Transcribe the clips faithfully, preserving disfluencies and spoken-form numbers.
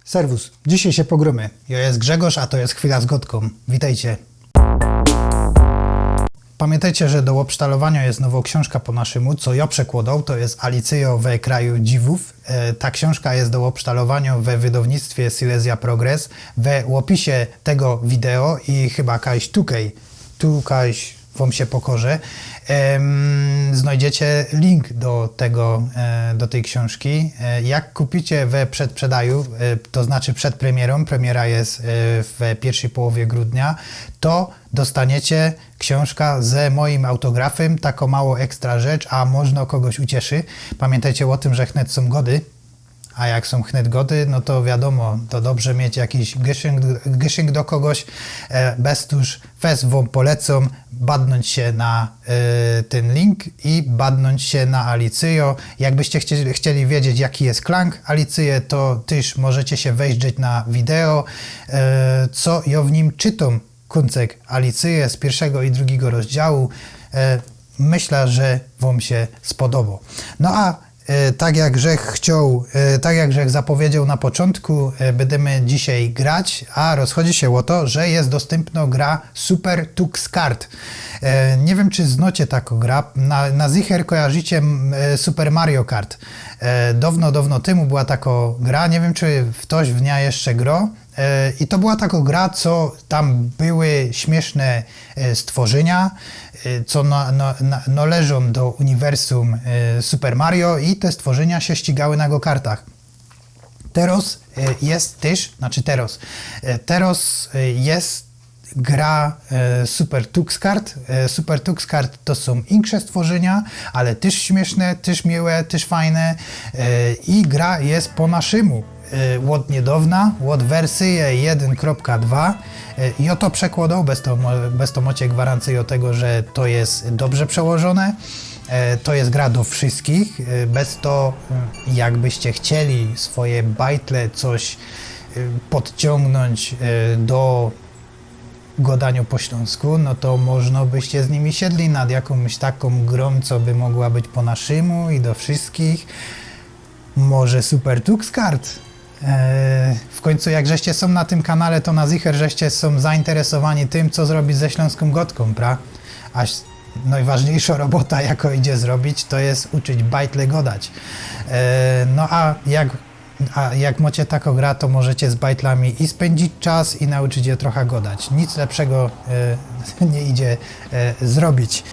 Serwus, dzisiej sie pogrōmy. Jŏ jest Grzegorz, a to jest Chwila z Gŏdkōm. Witejcie. Pamiyntejcie, że do ôbsztalowaniŏ jest nowo ksiōnżka po naszymu, co jŏ przekłŏdoł, to jest Alicyjŏ we kraju dziwōw. E, ta ksiōnżka jest do ôbsztalowaniŏ we wydownictwie Silesia Progress. We ôpisie tego wideo i chyba kajś tukej, tukajś wōm sie pokorzã, em, znojdziecie link do tego, e, do tyj ksiōnżki. E, jak kupicie we przedprzedaju, e, to znaczy przed premierōm, premiera jest, e, w piyrwszyj połowie grudnia, to dostaniecie ksiōnżka ze mojim autografym, takŏ mało ekstra rzecz, a możno kogoś ucieszy. Pamiyntejcie ô tym, że chnet sōm gody, a jak sōm chnet gody, no to wiadōmo, to dobrze mieć jakiś gyszynk, gyszynk do kogoś. E, bez tōż fest wōm polecōm badnōńć sie na, e, tyn link i badnōńć sie na Alicyjŏ. Jakbyście chcieli, chcieli wiedzieć, jaki jest klang Alicyje, to tyż możecie sie wejdrzeć na wideo, e, co jŏ w nim czytōm kōncek Alicyje z piyrwszego i drugigo rozdziału. E, myślã, że wōm sie spodobŏ. No a, e, tak jak żech chcioł, e, tak jak żech zapowiedzioł na poczōntku, e, bydymy dzisiej grać, a rozchodzi sie ô to, że jest dostympnŏ gra Super Tux Kart. E, niy wiym, czy znŏcie takõ gra. Na, na zicher kojarzicie, m, e, Super Mario Kart. E, dŏwno, dŏwno tymu była takŏ gra. Niy wiym, czy ftoś w niã jeszcze grŏ. E, i to była takŏ gra, co tam były śmiyszne, e, stworzynia, e, co na, na, na, nŏleżōm do uniwersum, e, Super Mario i te stworzynia sie ścigały na gokartach. Terŏz, e, jest tyż, znaczy terŏz, e, terŏz, e, jest gra, e, Super Tux Kart. E, Super Tux Kart to sōm insze stworzynia, ale tyż śmiyszne, tyż miłe, tyż fajne. E, i gra jest po naszymu. E, ôd niydŏwna, ôd wersyje jedyn kropka dwa. E, i jŏ to przekłŏdoł, bez to mo-, bez to mŏcie gwarancyjõ tego, że to jest dobrze przełożōne. E, to jest gra do wszyskich. E, bez to, e, jakbyście chcieli swoje bajtle coś, e, podciōngnōńć, e, do gŏdaniŏ po ślōnsku, no to możno byście z nimi siedli nad jakōmś takōm grōm, co by mogła być po naszymu i do wszyskich. Może Super Tux Kart? E, w kōńcu jak żeście sōm na tym kanale, to na zicher żeście sōm zainteresowani tym, co zrobić ze ślōnskōm gŏdkōm, pra? A ś-, nojważniyjszŏ robota, jakŏ idzie zrobić, to jest uczyć bajtle gŏdać. E, no a jak, a jak mŏcie takõ gra, to możecie z bajtlami i spyndzić czas, i nauczyć sie trocha gŏdać. Nic lepszego, e, niy idzie, e, zrobić.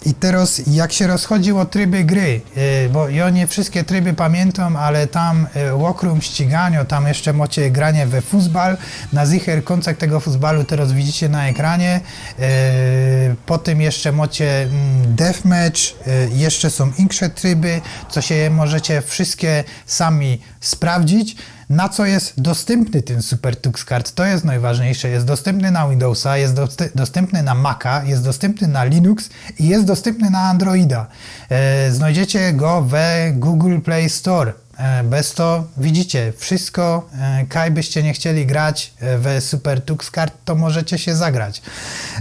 I terŏz, jak sie rozchodzi ô tryby gry, e, bo jŏ niy wszyske tryby pamiyntōm, ale tam, e, ôkrōm ściganiŏ, tam jeszcze mŏcie granie we fuzbal, na zicher kōncek tego fuzbalu terŏz widzicie na ekranie, e, potym jeszcze mŏcie, mm, deathmatch, e, jeszcze sōm insze tryby, co sie możecie wszyske sami sprawdzić. Na co jest dostympny tyn Super Tux Kart, to jest nojważniyjsze. Jest dostympny na Windowsa, jest dosty-, dostympny na Maca, jest dostympny na Linux i jest dostympny na Androida. E, znojdziecie go we Google Play Store. E, bez to widzicie, wszysko, e, kaj byście niy chcieli grać, e, we Super Tux Kart, to możecie sie zagrać.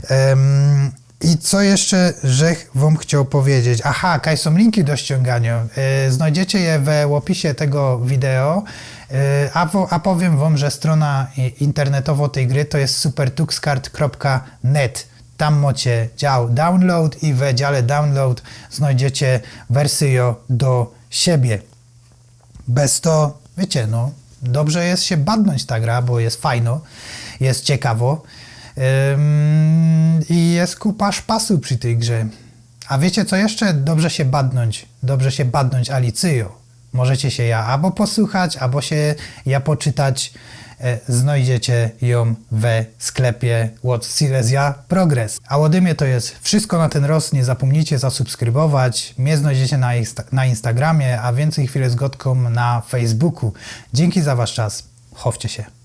Em, I co jeszcze żech wōm chcioł powiedzieć? Aha, kaj sōm linki do ściōnganiŏ. E, znojdziecie je we ôpisie tego wideo. E, a wo-, a powiym wōm, że strōna i-, internetowŏ tyj gry to jest super tux kart kropka net. Tam mŏcie dział download i we dziale download znojdziecie wersyjŏ do siebie. Bez to, wiycie, no, dobrze jest sie badnōńć ta gra, bo jest fajno, jest ciekawŏ, ym, i jest kupa szpasu przi tyj grze. A wiycie, co jeszcze dobrze sie badnōńć? Dobrze sie badnōńć Alicyjŏ. Możecie sie ja abo posuchać, abo sie ja poczytać. E, znojdziecie jōm we sklepie ôd Silesia Progress. A ôdy mie to jest wszysko na tyn rŏz. Niy zapōmnijcie zasubskrybować. Mie znojdziecie na insta-, na Instagramie, a Wiyncyj Chwile z Gŏdkōm na Facebooku. Dziynki za wasz czas. Chowcie sie.